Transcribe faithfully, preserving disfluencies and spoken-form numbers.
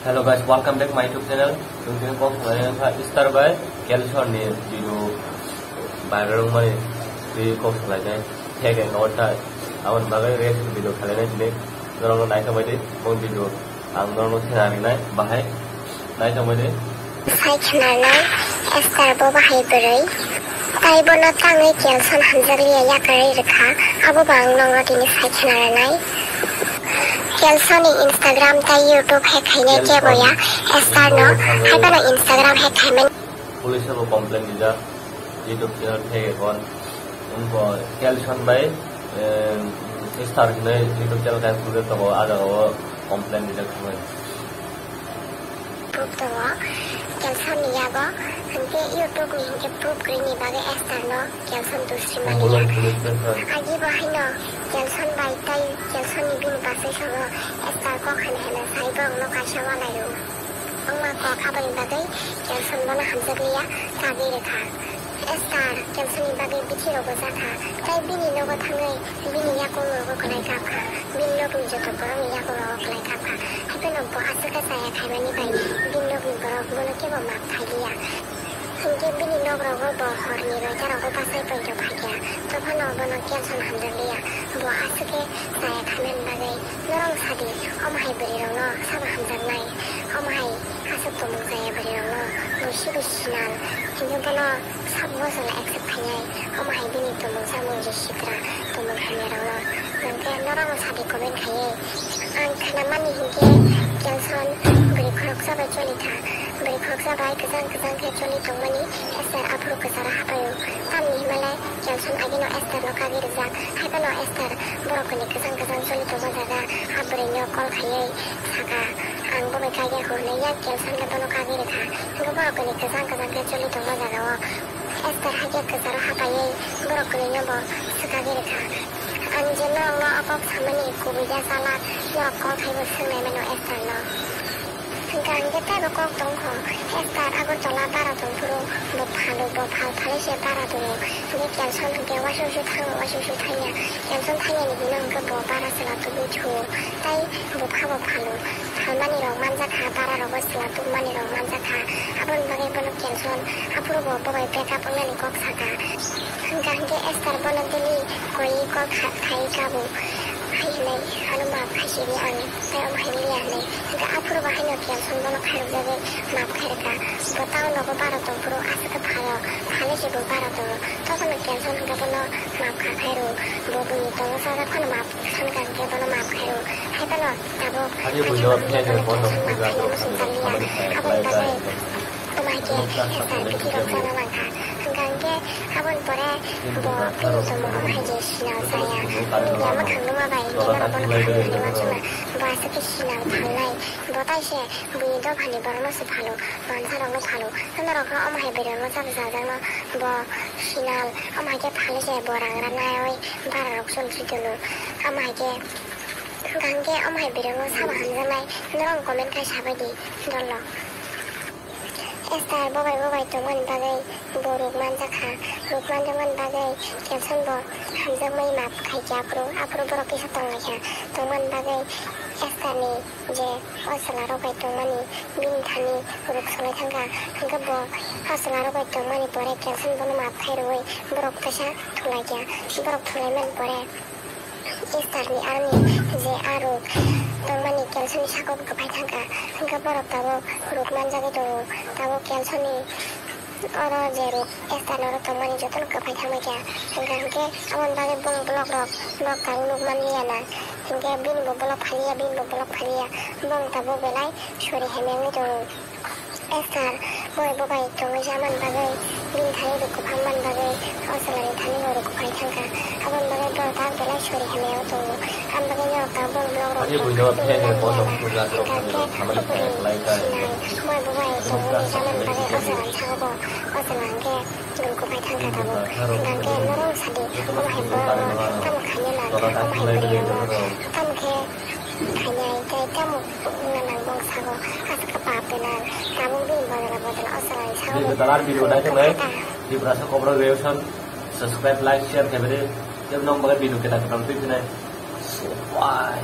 Hello guys, welcome back my YouTube channel. Tini kok salai wngkha Star bai Kelson ni video viral wngmani twi kok salai nai. Thek wngkha o tai. Aboni bagwi reaction video khalai nai tini. Norok no naithok bai di, bo video ang norok no khna rinai bahai. Naithok bai di. Sai khna nai, Star bo bahai bwrwi. Tai bono tangwi Kelson hamjakliya yakarwi rwkha. Abo bo ang norok no tini sai khna rinai. Kelson ni Instagram tai YouTube hack khainai kebo ya, Star no, hai phano Instagram hack khaimani. Police bo complain rijak, YouTube channel hack account. Wngkha Kelson bai, em, Star hinwi YouTube channel kaisa khulwi tongo, ah jagao complain rijak thangwi. Proof tongo, Kelson ni yago, hinkhe YouTube ni hinkhe proof kwrwini bagwi Star no Kelson dusri maliya. Agi bo haino Kelson bai tai Kelson ni bini bwsai songo Star kok hani hena sai borok no kaisa walai rw. Wngma kok aboni bagwi Kelson bono hamjakliya kagwi rwkha. Star Kelson ni bagwi bithi rogo jakha, tai bini nogo thangwi bini yakung rogo kwlai kapkha, bini nokni joto borokni yakung rogo kwlai kapkha. Haiphano bo aswk khe chaya khaimani bai bini nokni borok bono kebo map khailiya. Hinkhe bini nok rogo bo horni roita rogo bachai poito phaikha, tophano bono Kelson hamjakliya. Bo aswk khe chaya khaimani bagwi norok sadi, omo hai bwrwi rokno sabo hamjaknai, omo hai aswk tongmung chaya bwrwi rokno bo sibo sinal, hinkhe bono sabo bochorno accept khainai, omo hai bini tongmung chamung je sitra tongmung hamya rokno. Hinkhe norok sadi comment khaiwi ang khnamani hinkhe Kelson bwrwi khoroksa bai choli kha, bwrwi khoroksa bai kwchang kwchang khe choli tongmani, Star aphuru kwcharo hapaio, tamni hwnba le Kelson agino Star no kagwi rijak, haiphano Star borok ni kwchang kwchang choli tongma jaga, a bwrwi no call khaiwi saka, ang bo bai kagya hwnwi ya Kelson le bono kagwi rwkha, hinkhe borok ni kwchang kwchang khe choli tongma jagao Star hakhe kwcharo hapaiwi borok kwrwino bo swkagwi rwkha. Ang je norokno o kok samani kubui ya chalak, norok call khaibo swngnai mano Esther no. Hwnkha hwnkhe teibo kok tongkho, Esther Agartala bara tongphuru bo phalu, bo phal phalwi se bara tongo. Hwnkhe Kelson hwnkhe uasu uasu thango, uasu uasu thangya. Kelson thangyani hino hwnkhe bo bara chwla tubui thuo, tei bo phabo phalu. Phalmani rok manjakha, bara rogo chwla tubumani rok manjakha. Aboni bagwi bono Kelson aphuru bo bobai breakup wngnani kok sakha. Hwnkha hwnkhe Esther bono daily koi call kha-, khai kabo. Hai hwnwi, ano maaf khai sidi ang, tei omo hai liya hwnwi. Hwnkhe aphuru bo haino Kelson bono khairokjagwi maaf khairokha. Bo town rogo bara tongphuru aswk khe phalo, phale se bo bara tongo. Tobono Kelson hwnkhe bono maaf kha khairw. Bo buini tongo sajak phano maaf Hwnkha hwnkhe bono maaf khairw. Hai phano tabuk ani buino phano khairw muchung tanliya. Aboni bagwi omo hai khe Esther bithi rok chana langkha. Hwnkha hwnkhe aboni pore bo bini tomung omo hai je sinal chaya. Hwnkhe mwkhang nukma bai hwnkhe norok bono khairw hwnwi uansukma. Bo aswk khe sinal phalnai. Bo tai se buini dophani borokno se phalo, mansa rokno phalo. Norokno omo hai bwrwi rokno chajak chajakno bo sinal omo hai khe phalwi se bo rang ranaiwi bara rok choli si tono. Omo hai khe Hwnkha hwnkhe omo hai bwrwino sabo hamjaknai, norok comment khai sabai di, dol rok. Esther bobai bobai tongmani bagwi bo ruk manjakha, ruk manjakmani bagwi Kelson bo hamjakmani maap khaikhe aphuru, aphuru borok kisa tonglaikha, tongmani bagwi Esther ni je o chwla rok bai tongmani bini thani ruk solai thangkha, hwnkhe bo o chwla rok bai tongmani pore Kelson bono maap khairwi borok kaisa thulaikha, borok thulaimani pore Esther ni aroni je a ruk tongmani Kelson ni sakao kwphai thangkha, hwnkhe borok tabuk ruk manjagwi tongo. Tabuk Kelson ni oro je ruk Esther ni oro tongmani jotono kwphai thangbaikha, hwnkha hwnkhe aboni bagwi bong block rok, block tabuk nuk manliya na, hwnkhe bini bo block phaliya, bini bo block phaliya, bong tabuk belai sori hamya wngwi tongo. Esther, bobai bobai tongwi chamani bagwi, bini thani ruk kwphang mani bagwi, o chwlani thani bo ruk kwphai thangkha. Aboni bagwi borok tak belai sori hamya o tongo. Aboni bagwi norok tabuk borok rok ani buino phege bono puja rok hwnkha khe thamani buini khlai ta sinai, bobai bobai tongwi chamani bagwi o chwlani sago bo, o chwla hwnkhe ruk kwphai thangkha tabuk. Hwnkha khe norok sadi, omo hai borok rok tamo khaina nang, omo hai bwrwi rok tamo khe Khainai tei tamo wngna nang bong sago, aswk khe pap gwnang. Tabuk bini bodolo bodolo o chwlani sago. Bini bodolo ar video nai tongnai. Tiprasa Kokborok Reaction, subscribe, like, share khaibadi. Tei nokbar video keta kwtal twi phinai. Why?